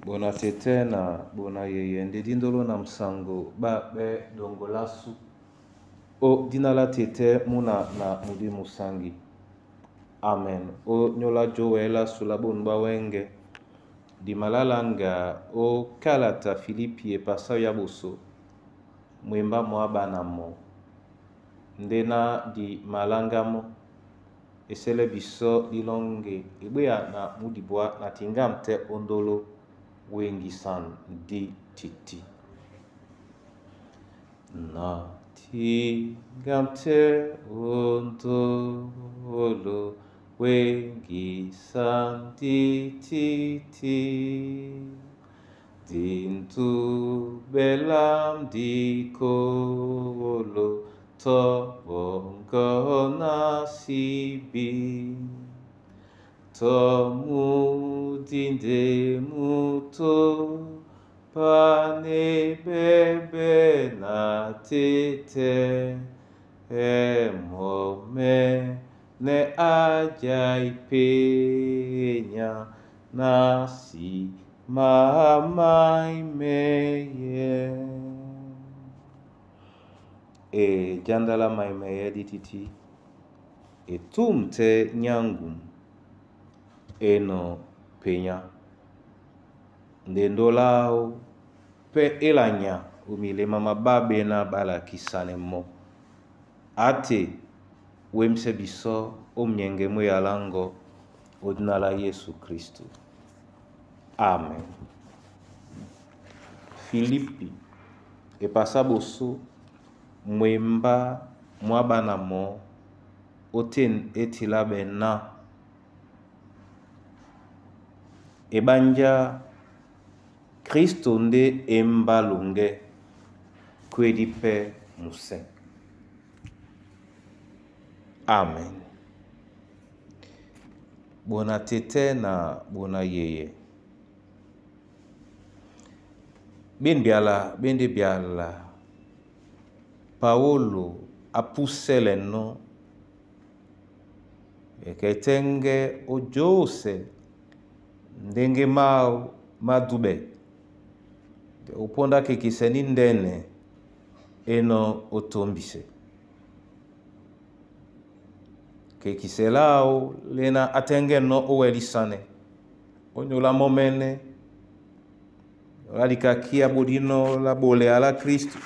Bona tete na bona yeye nde dindolo na musango ba be dongolasu o dina la tete muna na mudimu sangi. Amen. O nyola jowe lasu la bonu ba wenge dimalalanga o kalata Filipi epasa ya boso mwemba mwa bana mo ndena di malanga mo esele biso dilonge ebweya na mudibwa na tingam te ondolo wengisan di titi. Na tingam te ondolo wengisan di titi. Dintu belam di kolo to bongo nasibi. To mudinde muto pane bebe na tete emome ne aja ipenya nasi mama imeye. E jandala maimeye dititi etumte nyangum eno penya ndendolao pe elanya omilema mababe na balakisane mo ate wemse biso omnyenge mwe yalango odina la Yesu Kristu. Amen. Filipi epasa boso mwemba mwa bana mo oten etila bena ebanja Kristo nde emba longe kwedi pe musen. Amen. Bona tete na bona yeye. Ben biala bende biala Paolo apusele no eketenge ojose ndenge mao madube oponda kekiseni ndene eno otombise kekiselao lena atenge no owelisane onyola momene olalikakia bodino la bole ala Kristo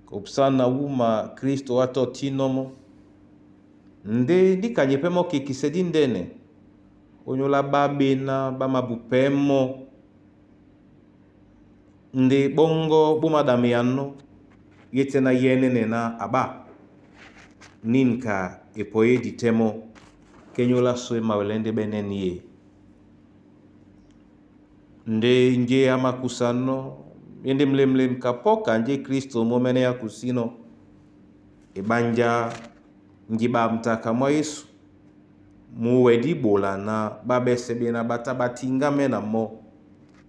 kopsana wuma Kristo atotinomo nde ndikanye pe mo kekisedi ndene onyola babena bamabupemo nde bongo bomadame yano yete na yenene na aba ninka epoye ditemo kenyola so mawelende beneni ye nde nje amakusano ende mlemle mkapoka nje Kristo momene ya kusino ebanja ngiba mtaka mwa Yesu muwedi bola na babese bena bata batingame na mo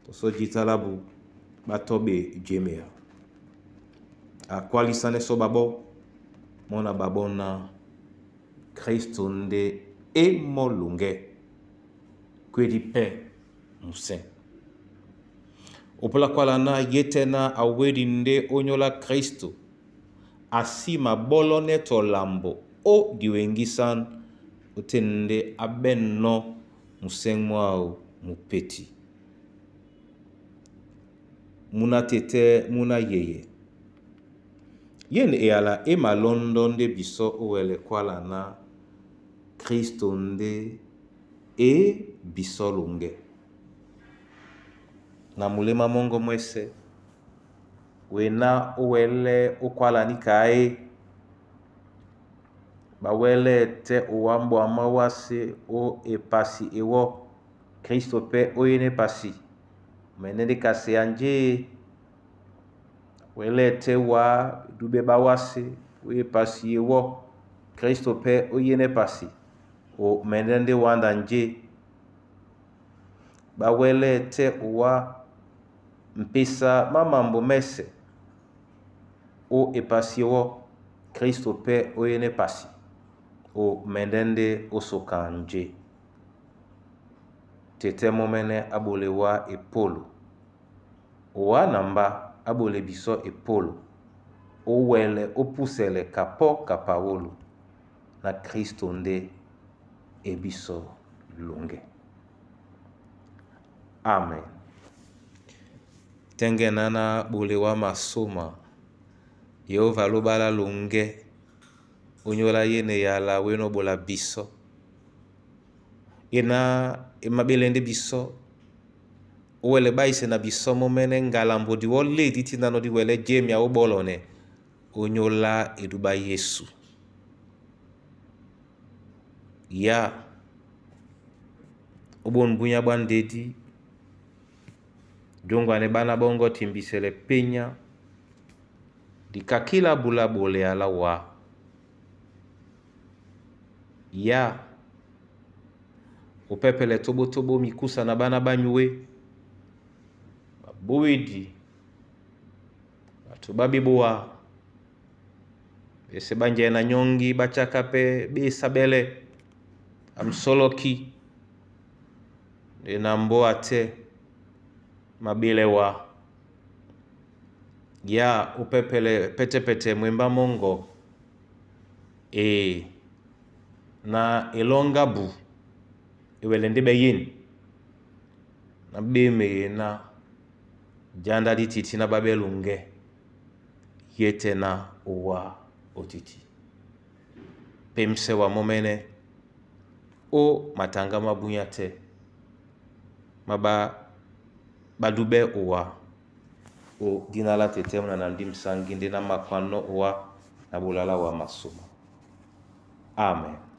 toso jitalabu batobe jemea akwalisane so babo mona babona Kristo nde emolunge kwedi pe musen opola kwala na yete na awedi nde onyola Kristo asima bolo neto lambo o diwengisan otende abenno museng mwao mupeti muna tete muna yeye yen eyala emalondo nde biso owele kwala na Kristo nde e biso lunge na mulema mongo mwese wena owele okwala ni kae bawele te owambo amawase o epasi ewo Kristo pe oyene pasi menende kase anje wele te wa dube bawase o epasi ewo Kristo pe oyene pasi o menende wanda nje bawele te owa mpesa mamambo mese o epasi ewo Kristo pe oyene pasi o mendende osoka nje. Tetɛ mɔ́mɛ́nɛ́ á ɓolɛ wá epólo. Owa na mbá á ɓolɛ bisɔ́ epólo, ó wɛlɛ ó púsɛlɛ kapɔ́ ka pawólo, ná Kristo ndé e bisɔ́ loŋgɛ. Amen. Tɛ́ŋgɛ́ náná ɓolɛ wá masóma, Yehova lóba lá loŋgɛ, ónyólá yéne yala wéná ó ɓola bisɔ́. Ye na e maɓélɛ ndé bisɔ́, ó wɛlɛ ɓáísɛ na bisɔ́ mɔ́mɛ́nɛ́ ŋgalambo di wɔ́ ledi tí nánɔ́ dí wɛlɛ́ jémia ó ɓɔ́lɔnɛ, ónyólá edúɓá Yésu. Ya ó ɓôn búnyá ɓwá ndedí, jóŋgwanɛ ɓána ɓɔ́ŋgɔ́ timbisɛlɛ pényá, dikakílá búlá ɓolɛ alá wá. Ya opɛ́pɛlɛ tóɓótóɓó mikúsa na ɓána ɓá nyué, ɓabówedi, ɓato ɓá ɓíɓóa, ɓɛsɛ ɓá njɛ na nyɔ́ŋgi ɓá tsáká pɛ́ ɓá esáɓɛ́lɛ, amsɔ́lɔ́kí, ndé na mbóa tɛ́ maɓélɛ wá. Ya ópɛ́pɛlɛ pɛ́tɛ́pɛtɛ mwembá mɔ́ŋgɔ, ee na elɔ́ŋgá bu e wɛlɛ ndé ɓɛ́ yên, ná ɓé meye ná jánda dí tití ná ɓá ɓɛ́ loŋgɛ, yɛ́tɛ́ ná owá ótítí. Pémsɛ wa mɔ́mɛ́nɛ́ ó mataŋgá má búnyá tɛ́ má ɓá ɓá dúɓɛ́ owá ó dina lá tetɛ́ mú na na ndím sáŋgí ndé ná makwánɔ́ owá na ɓola lá wá masóma. Amen.